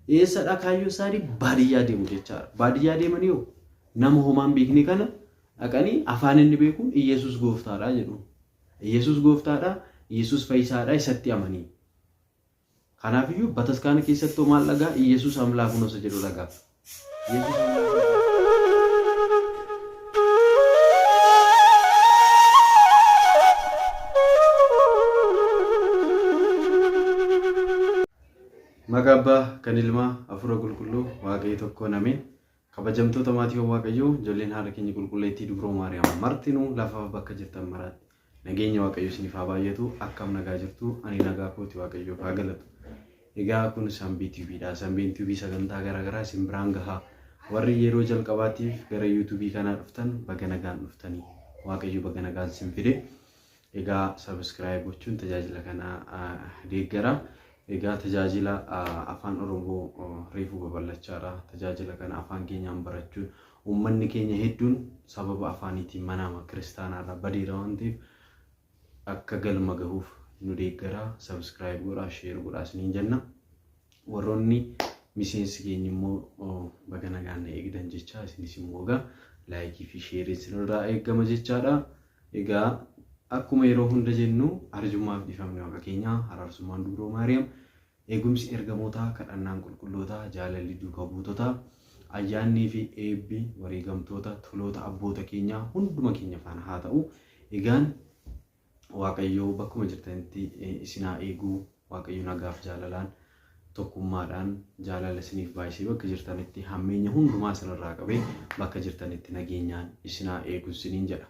Eessadha kaayyoo isaanii? Baadiyyaa deemu jechaadha. Baadiyyaa deemanii hoo nama homaan beekne kana dhaqanii afaan inni beekuun Iyyasuus gooftaadha jedhu. Iyyasuus gooftaadha, Iyyasuus fayyisaadha isatti amanii. Kanaafiyyuu bataskaana keessatti hoo maal dhagaa? Iyyasuus amlaak ነው isa jedhu dhagaa. Iyyasuus amlaak ነው. Maqaa Abbaa, kan Ilmaa, Hafuura Qulqulluu, Waaqayyo tokkoon ameen. Kabajamtoota maatiiwwan Waaqayyoo, ijoolleen haadha keenya qulqulleettii Dubroo Maariyaam martinuu lafaaf bakka jirtan maraatti nageenya Waaqayyoo isiniif haa baay'atu. Akkam nagaa jirtu? Ani nagaa kooti Waaqayyoof haa galatu. Egaa kun Sambii TV dha. Sambiin TV sagantaa garaagaraa isin biraan gaha. Warri yeroo jalqabaatiif gara YouTube kanaa dhuftan baga nagaan dhuftanii. Waaqayyo baga nagaan isin fide. Egaa subscribe gochuun tajaajila kana deeggara. Egaa tajaajila afaan Oromoo reefu babal'achaadha. Tajaajila kana afaan keenyaan barachuun uummanni keenya hedduun sababa afaaniitiin mana kiristaanaarraa badeera waan ta'eef akka galma gahuuf nu deeggara. Subscribe godhaa, share godhaa isiniin jenna. Warroonni miseensi keenya immoo baga nagaan na eegdan jecha isinis immoo egaa like fi share isinirraa eegama jechaadha. Egaa akkuma yeroo hunda jennu arjummaaf dhiifamni Waaqa keenyaa, araarsummaan Dubroo Maariyaam, eegumsi ergamootaa, kadhannaan qulqullootaa, jaalalli duuka buutotaa, ayyaannii fi eebbi wareegamtoota, toloota abboota keenyaa hunduma keenya faana haa ta'u. Egaan Waaqayyo bakkuma jirtanitti isin haa eegu. Waaqayyo nagaaf jaalalaan tokkummaadhaan jaalala isiniif baay'isee bakka jirtanitti hammeenya hundumaa isinirraa qabee bakka jirtanitti nageenyaan isin haa eegu isiniin jedha.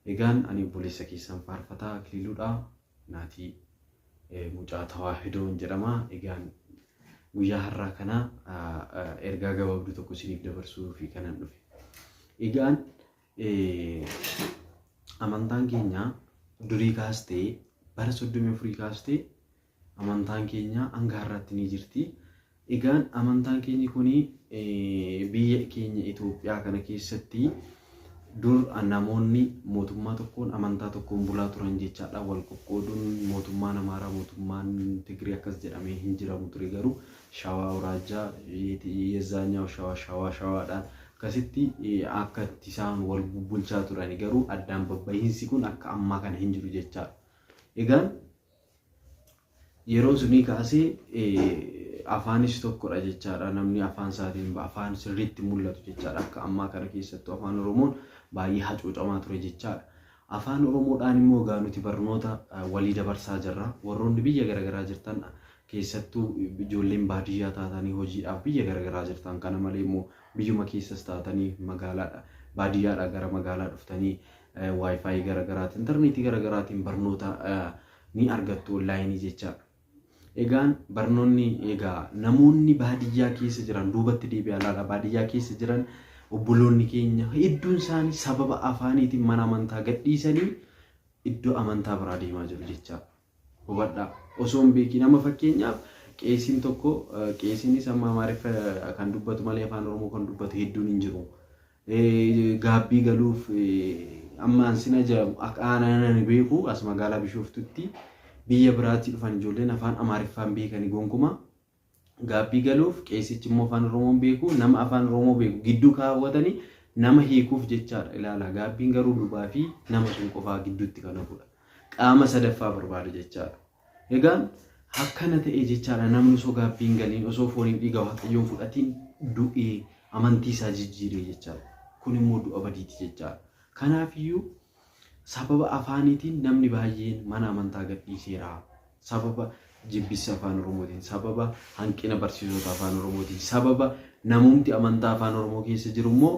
Egaan ani obboleessa keessan faarfataa Akiliiluudha. Naatii mucaa Tawaahidoon jedhama. Egaan guyyaa har'aa kana ergaa gabaabduu tokko isiniif dabarsuu fi kanan dhufe. Egaan amantaan keenya durii kaastee bara 34 kaastee amantaan keenya hanga har'aatti ni jirti. Egaan amantaan keenya kun biyya keenya Itoophiyaa kana keessatti dur namoonni mootummaa tokkoon amantaa tokkoon bulaa turan jechaadha. Wal qoqqooduun mootummaan Amaaraa mootummaan Tigree akkas jedhamee hin jiramu ture garuu Shawaa Awuraajjaa Yezaanyaw Shawaa Shawaa Shawaadhaan akkasitti akka itti isaan wal bulchaa turani garuu addaan babbahiinsi kun akka ammaa kana hin jiru jechaadha. Egaan yeroo sunii kaasee afaanis tokkodha jechaadha. Namni afaan isaatiin afaan sirriitti mul'atu jechaadha. Akka ammaa kana keessattuu afaan Oromoon baay'ee hacuucamaa ture jechaadha. Afaan Oromoodhaan immoo egaa nuti barnoota walii dabarsaa jirra. Warroonni biyya garaagaraa jirtan keessattuu ijoolleen baadiyyaa taatanii hojiidhaaf biyya garaagaraa jirtan kana malee immoo biyyuma keessas taatanii magaalaadha baadiyyaadhaa gara magaalaa dhuftanii wifi garaagaraatiin intarneetii garaagaraatiin barnoota ni argattu onlaayinii jechaadha. Egaan barnoonni egaa namoonni baadiyyaa keessa jiran duubatti deebi'aa ilaala baadiyyaa keessa jiran obboloonni keenya hedduun isaanii sababa afaaniitiin mana amantaa gadhiisanii iddoo amantaa biraa deemaa jiru jechaadha. Hubadhaa. Osoo hin beekiin amma fakkeenyaaf qeesiin tokko qeesiinis amma Amaariffa kan dubbatu malee afaan Oromoo kan dubbatu hedduun hin jiru. Gaabbii galuuf amma ansin ajaa'ibu akka aanaan ani beeku as magaalaa Bishooftutti biyya biraatti dhufan ijoolleen afaan Amaariffaan beekanii gonkumaa gaabbii galuuf qeesichi immoo afaan Oromoon beeku nama afaan Oromoo beeku gidduu kaawwatanii nama hiikuuf jechaadha ilaala gaabbiin garuu lubaa fi nama sun qofaa gidduutti kan hafudha. Qaama sadaffaa barbaada jechaadha. Egaan akkana ta'e jechaadha namni osoo gaabbii hin galiin osoo fooniin dhiiga waaqayyoon fudhatiin du'ee amantii isaa jijjiiree jechaadha. Kun immoo du'a badiiti jechaadha. Kanaafiyyuu sababa afaaniitiin namni baay'een mana amantaa gadhiiseera. Sababa jibbissa afaan Oromootiin, sababa hanqina barsiisota afaan Oromootiin, sababa namumti amantaa afaan Oromoo keessa jiru immoo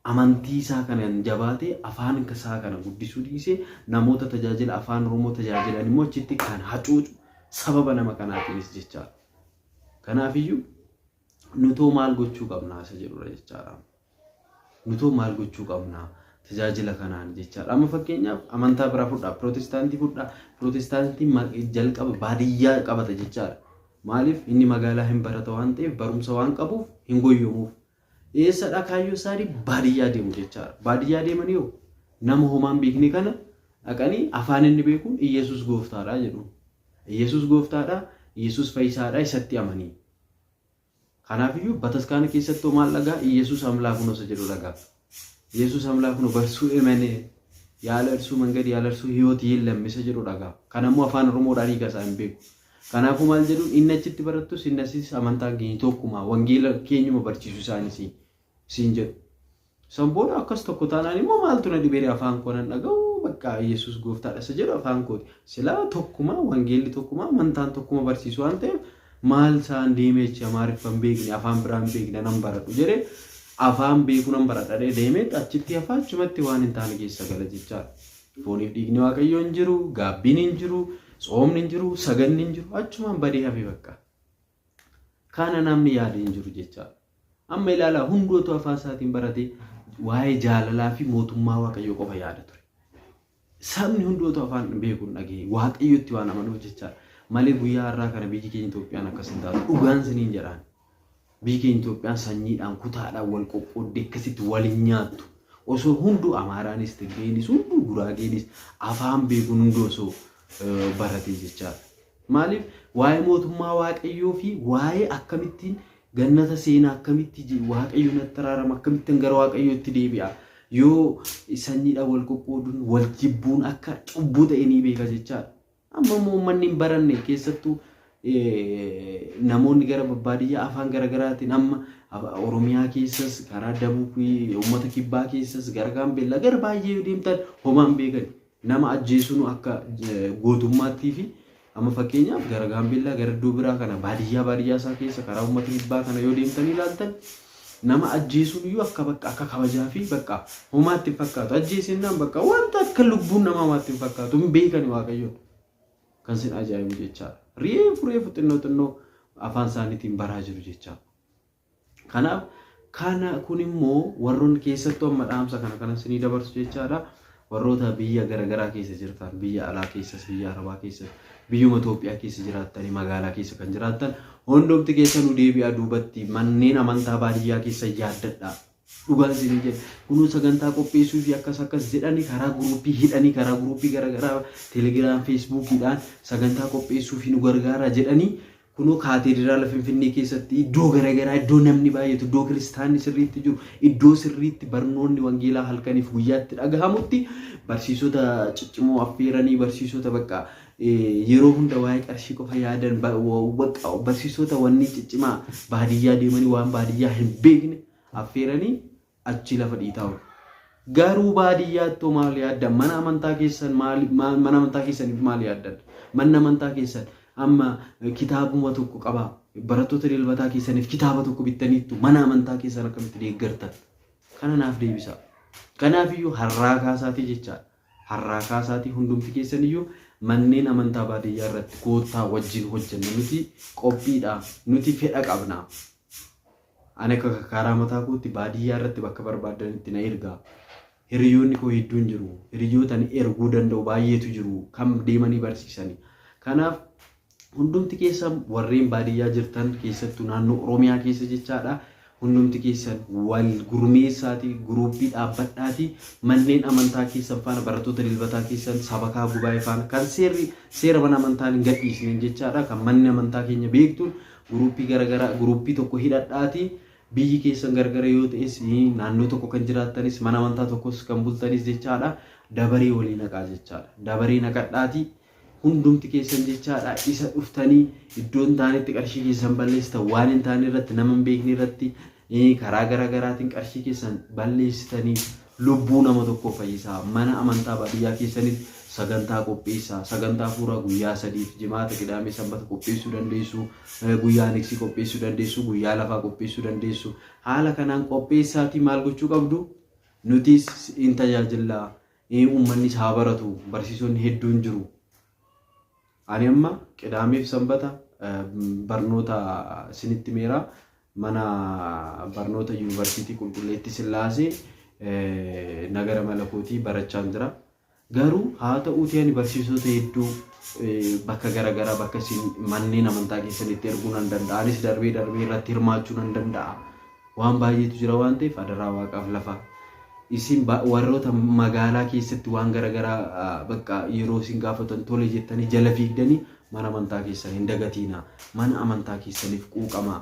amantii isaa kanan jabaatee afaan isaa kana guddisuu dhiisee namoota tajaajila afaan Oromoo tajaajilan immoo achitti kan hacuucu sababa nama kanaatiinis jechaadha. Kanaafiyyuu nutoo maal gochuu qabnaa isa jedhudha jechaadha. Nutoo maal gochuu qabnaa tajaajila kanaan jechaadha. Amma fakkeenyaaf amantaa biraa fudhaa, pirootestaantii fudhaa, pirootestaantiin jalqaba baadiyyaa qabata jechaadha. Maaliif inni magaalaa hin barata waan ta'eef barumsa waan qabuuf hin goyyomuuf. Eessadha kaayyoo isaanii baadiyyaa deemu jechaadha. Baadiyyaa deemanii hoo nama homaa hin beekne kana dhaqanii afaan inni beekuun Iyyasuus gooftaadha jedhu. Iyyasuus gooftaadha, Iyyasuus fayyisaadha isatti amanii. Kanaafiyyuu bataskaana keessattoo maal dhagaa? Iyyasuus Amlaak ነው isa jedhu dhagaa. Iyyasuus Amlaak ነው በእርሱ እመን ያለ እርሱ መንገድ ያለ እርሱ ህይወት የለም isa jedhu dhagaa. Kanammoo afaan Oromoodhaan hiika isaa hin beeku. Kanaafuu maal jedhuun inni achitti barattus inni asis amantaan keenya tokkuma wangeela keenyuma barsiisu isaanis siin jedhu. San booda akkas tokko taanaan immoo maaltu na dhibee afaan koo nan dhaga'u bakka Yesuus gooftaadha isa jedhu afaan kooti. Silaa tokkuma wangeelli tokkuma amantaan tokkuma barsiisu waan ta'eef maal isaan deemee jecha Amaariffa hin beekne afaan biraa hin beekne nan baradhu jedhee afaan beeku nan baradha deemee achitti hafaa achumatti waan hin taane keessa gala jechaadha. Fooniif dhiigni Waaqayyoo hin jiru, gaabbiin hin jiru, tsoomni hin jiru, saganni hin jiru achumaan badee hafe bakka. Kana namni yaade hin jiru jechaadha. Amma ilaalaa hundootu afaan isaatiin baratee waa'ee jaalalaa fi mootummaa Waaqayyoo qofa yaada ture. Sabni hundootu afaan beekuun dhagahe Waaqayyotti waan amanuuf jechaadha. Malee guyyaa har'aa kana biyyi keenya Itoophiyaan akkas hin taatu. Dhugaan siniin jedhaan. Biyyi keenya Itoophiyaan sanyiidhaan kutaadhaan wal qoqqooddee akkasitti wal hin nyaattu. Osoo hunduu Amaaraanis Tigreenis hunduu Guraageenis afaan beekuun hunduu osoo baratee jechaadha. Maaliif waa'ee mootummaa Waaqayyoo fi waa'ee akkamittiin gannata seenaa akkamitti Waaqayyo natti araarama akkamittiin gara Waaqayyootti deebi'a yoo sanyiidhaan wal qoqqooduun wal jibbuun akka cubbuu ta'e ni beeka jechaadha. Amma immoo uummanni hin baranne keessattuu namoonni gara baadiyyaa afaan garaagaraatiin amma Oromiyaa keessas karaa Dabub uummata kibbaa keessas gara Gaambeellaa gara baay'ee yoo deemtan homaan beekan nama ajjeesuun akka gootummaattii fi amma fakkeenyaaf gara Gaambeellaa gara iddoo biraa kana baadiyyaa baadiyyaa isaa keessa karaa uummata kibbaa kana yoo deemtan ilaaltan nama ajjeesuun iyyuu akka bakka akka kabajaa fi bakka homaatti hin fakkaatu ajjeesinnaan bakka wanta akka lubbuun namaa homaatti hin fakkaatu hin beekani Waaqayyoon. Kan sin ajaa'ibu jechaadha. Reefu reefu xinnoo xinnoo afaan isaaniitiin baraa jiru jechaadha. Kanaaf kana kun immoo warroonni keessattuu amma dhaamsa kana kana sinii dabarsu jechaadha. Warroota biyya garaagaraa keessa jirtan, biyya alaa keessas, biyya arabaa keessas, biyyuma Itoophiyaa keessa jiraattanii, magaalaa keessa kan jiraattan hundumti keessanuu deebi'aa duubatti manneen amantaa baadiyyaa keessa yaaddadhaa. Dhugaan isinii jedha. Kunuu sagantaa qopheessuu fi akkas akkas jedhanii karaa guruupii hidhanii karaa guruupii garaagaraa Telegram Facebookiidhaan sagantaa qopheessuu fi nu gargaara jedhanii kunuu kaateediraala Finfinnee keessatti iddoo garaagaraa iddoo namni baay'atu iddoo kiristaanni sirriitti jiru iddoo sirriitti barnoonni wangeelaa halkaniif guyyaatti dhagahamutti barsiisota ciccimoo affeeranii barsiisota bakka yeroo hunda waa'ee qarshii qofa yaadan bakka barsiisota wanni ciccimaa baadiyyaa deemanii waan baadiyyaa hin beekne affeeranii achi lafa dhiitaa oolu. Garuu baadiyyaatti maal yaaddan? Mana amantaa keessan maal mana amantaa keessaniif maal yaaddan? Manni amantaa keessan amma kitaabuma tokko qaba. Barattoota dilbataa keessaniif kitaaba tokko bittaniittu mana amantaa keessan akkamitti deeggartan? Kana naaf deebisa. Kanaafiyyuu har'aa kaasaatii jechaadha. Har'aa kaasaatii hundumti keessaniyyuu manneen amantaa baadiyyaa irratti koottaa wajjin hojjenna. Nuti qophiidha. Nuti fedha qabna. Ani akka karaa mataa kootti baadiyyaa irratti bakka barbaadanitti na ergaa. Hiriyoonni koo hedduun jiru. Hiriyoota ani erguu danda'u baay'eetu jiru. Kan deemanii barsiisanii. Kanaaf hundumti keessan warreen baadiyyaa jirtan keessattuu naannoo Oromiyaa keessa jechaadha. Hundumti keessan wal gurmeessaatii guruuppii dhaabbadhaatii manneen amantaa keessan faana barattoota dilbataa keessan sabakaa gubaa'ee faana kan seerri seera mana amantaan hin gadhiisneen jechaadha. Kan manni amantaa keenya beektuun guruuppii garaagaraa guruuppii tokko hidhadhaatii biyyi keessan gargara yoo ta'es naannoo tokko kan jiraattanis mana amantaa tokkos kan bultanis jechaadha. Dabaree walii naqaa jechaadha. Dabaree naqadhaatii hundumti keessan jechaadha isa dhuftanii iddoo hin taanetti qarshii keessan balleessitan waan hin taane irratti nama hin beekne irratti karaa garaagaraatiin qarshii keessan balleessitanii lubbuu nama tokko fayyisaa mana amantaa baadiyyaa keessanitti sagantaa qopheessaa sagantaa fuuraa guyyaa sadiif jimaata qidaamee sanbata qopheessuu dandeessu guyyaa niksii qopheessuu dandeessu guyyaa lafaa qopheessuu dandeessu haala kanaan qopheessaatii maal gochuu qabdu nutis in tajaajillaa uummannis haa baratu barsiisonni hedduun jiru. Ani amma qidaameef sanbata barnoota isinitti meera mana barnoota yuunivarsiitii qulqulleetti sillaasee nagara malakootii barachaan jira. Garuu haa ta'uutii ani barsiisota hedduu bakka garaagaraa bakka isin manneen amantaa keessanitti erguu nan danda'a. Anis darbee darbee irratti hirmaachuu nan danda'a. Waan baay'eetu jira waan ta'eef adaraa waaqaaf lafa. Isin warroota magaalaa keessatti waan garaagaraa bakka yeroo isin gaafatan tole jettanii jala fiigdanii mana amantaa keessan hin dagatiina. Mana amantaa keessaniif quuqamaa.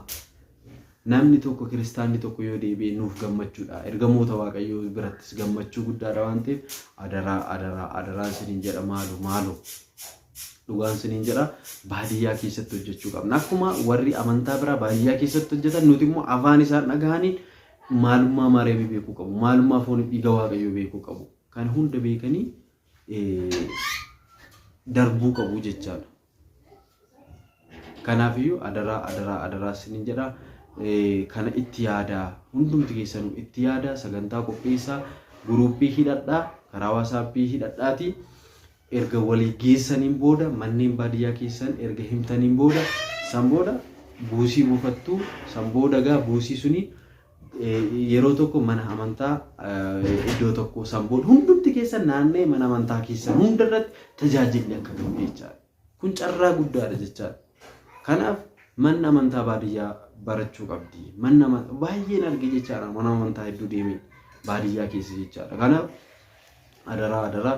Namni tokko kiristaanni tokko yoo deebi'e nuuf gammachuudha. Ergamoota Waaqayyoo birattis gammachuu guddaadha waan ta'eef adaraa adaraa adaraa isiniin jedha maaloo maaloo. Dhugaan isiniin jedha baadiyyaa keessatti hojjechuu qabna. Akkuma warri amantaa biraa baadiyyaa keessatti hojjetan nuti immoo afaan isaan dhagahaniin maalummaa Maariyaamii beekuu qabu. Maalummaa foon dhiiga Waaqayyoo beekuu qabu. Kan hunda beekanii darbuu qabu jechaadha. Kanaafiyyuu adaraa adaraa adaraa isiniin jedha. Kana itti yaadaa hundumti keessanuu itti yaadaa sagantaa qopheessaa guruuppii hidhadhaa karaa waasaappii hidhadhaatii erga walii geessaniin booda manneen baadiyyaa keessan erga himtaniin booda san booda buusii buufattu san booda gaa buusii suni yeroo tokko mana amantaa iddoo tokko san booda hundumti keessan naannee mana amantaa keessan hunda irratti tajaajilli akka gahu jechaadha. Kun carraa guddaadha jechaadha. Kanaaf manni amantaa baadiyyaa barachuu qabdi. Manni amantaa baay'een arge jechaadha mana amantaa hedduu deemee baadiyyaa keessa jechaadha. Kanaaf adaraa adaraa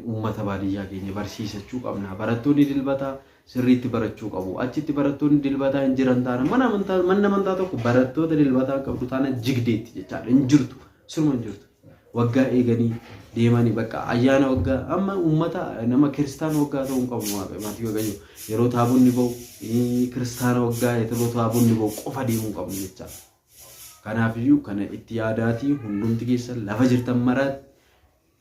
uummata baadiyyaa keenya barsiisachuu qabna. Barattoonni dilbataa sirriitti barachuu qabu. Achitti barattoonni dilbataa hin jiran taana mana amantaa manni amantaa tokko barattoota dilbataa qabdu taana jigdeetti jechaadha. Hin jirtu. Siruma hin jirtu. Waggaa eeganii deemanii bakka ayyaana waggaa amma uummata nama kiristaana waggaa ta'uu hin qabu maatii Waaqayyo yeroo taabonni ba'u kiristaana waggaa yeroo taabonni ba'u qofa deemuu qabnu jechaadha. Kanaafiyyuu kana itti yaadaatii hundumti keessan lafa jirtan maraatti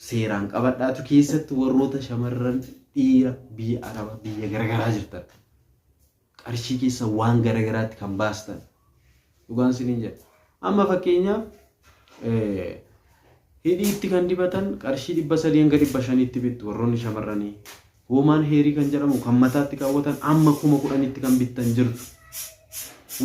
seeraan qabadhaatu keessatti warroota shamarran dhiira biyya araba biyya garagaraa jirtan qarshii keessa waan garagaraatti kan baastan dhugaan isiniin jedha. Amma fakkeenyaaf hidhiitti kan dibatan qarshii 300 hanga 500tti bittu warroonni shamarranii. Hoomaan heerii kan jedhamu kan mataatti kaawwatan amma 10,000tti kan bittan jirtu.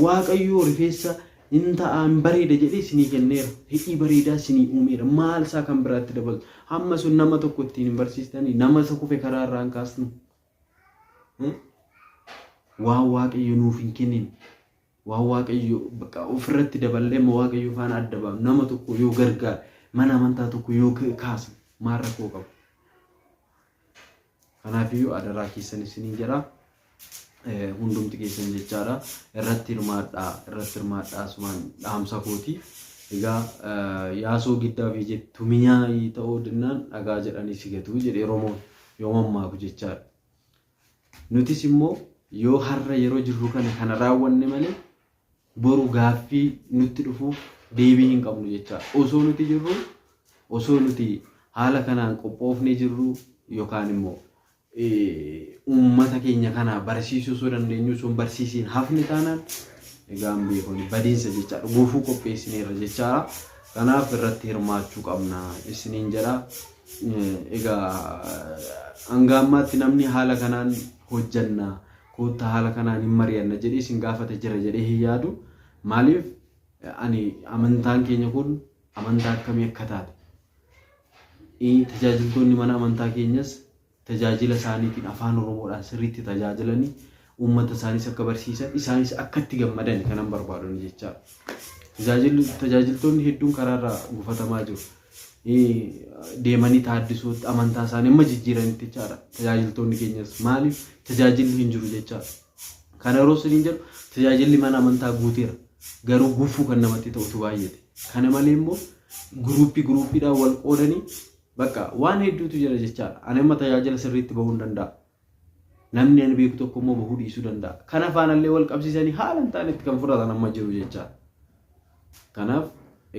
Waaqayyoo rifeensa hin ta'a hin bareeda jedhee isinii kenneera. Hidhii bareedaa isinii uumeera. Maal isaa kan biraatti dabaltu? Hamma sun nama tokko ittiin hin barsiistanii nama isa kufe karaa irraa hin kaasnu. Waan Waaqayyo nuuf hin kennin waan Waaqayyo bakka ofirratti daballee amma Waaqayyo faana adda baafnu nama tokko yoo gargaar mana amantaa tokko yoo kaasne maal rakkoo qabu? Kanaafiyyuu adaraa keessan isiniin jedha. Hundumti keessan jechaadha. Irratti hirmaadhaa irratti hirmaadhaa asumaan dhaamsa kooti. Egaa yaasoo giddaa fi jettu minyaayii ta'uu dinnaan dhagaa jedhanii si gatu jedhe Oromoon yoo mammaaku jechaadha. Nutis immoo yoo har'a yeroo jirru kana kana raawwanne malee boru gaaffii nutti dhufuuf deebii hin qabnu jechaadha. Osoo nuti jirru osoo nuti haala kanaan qophoofnee jirru yookaan immoo uummata keenya kana barsiisuu osoo dandeenyu osoo hin barsiisiin hafne taanaan egaa hin beekuni badiinsa jechaadha. Gufuu qopheessineerra jechaadha. Kanaaf irratti hirmaachuu qabna isiniin jedha. Egaa hanga ammaatti namni haala kanaan hojjanna koottaa haala kanaan hin mari'anna jedhee isin gaafate jira jedhee hin yaadu. Maaliif ani amantaan keenya kun amantaa akkamii akka taate tajaajiltoonni mana amantaa keenyas tajaajila isaaniitiin afaan Oromoodhaan sirriitti tajaajilanii uummata isaaniis akka barsiisan isaanis akka itti gammadan kanan barbaadu jechaadha. Tajaajiltoonni hedduun karaarraa gufatamaa jiru. Deemanii taaddisootti amantaa isaanii amma jijjiiranitti jechaadha. Tajaajiltoonni keenyas maaliif tajaajilli hin jiru jechaadha. Kana yeroo isiniin jedhu tajaajilli mana amantaa guuteera. Garuu gufuu kan namatti ta'utu baay'ate. Kana malee immoo guruuppii guruuppiidhaan wal qoodanii bakka waan hedduutu jira jechaadha. Ani amma tajaajila sirriitti bahuu hin danda'a. Namni ani beeku tokko immoo bahuu dhiisuu danda'a. Kana faanallee wal qabsiisanii haala hin taanetti kan fudhatan amma jiru jechaadha. Kanaaf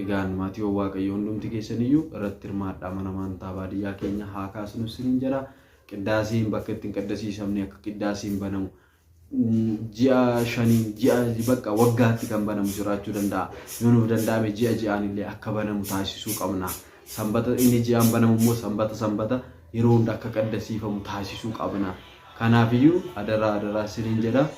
egaan maatiiwwan Waaqayyoo hundumti keessaniyyuu irratti hirmaadhaa mana amantaa baadiyyaa keenya haa kaasnu isiniin jedha. Qiddaaseen bakka itti hin qaddasiisamne akka qiddaaseen banamu ji'a shaniin ji'a bakka waggaatti kan banamu jiraachuu danda'a. Yoo nuuf danda'ame ji'a ji'aan illee akka banamu taasisuu qabna. Sanbata inni ji'aan banamu immoo sanbata sanbata yeroo hunda akka qaddasiifamu taasisuu qabna. Kanaafiyyuu adaraa adaraa isiniin jedha.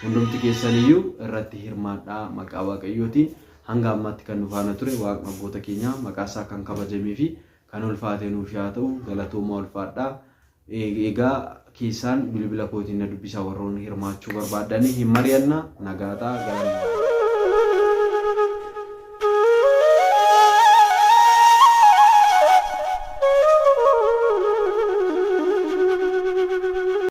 Hundumti keessaniyyuu irratti hirmaadhaa maqaa Waaqayyootiin hanga ammaatti kan nu faana ture Waaqni abboota keenyaa maqaa isaa kan kabajamee fi kan ulfaate nuuf yaa ta'u galatoomaa ulfaadhaa. Egaa keessaan bilbila kootiin na dubbisaa warroonni hirmaachuu barbaaddanii hin mari'anna nagaa ta'a galanni.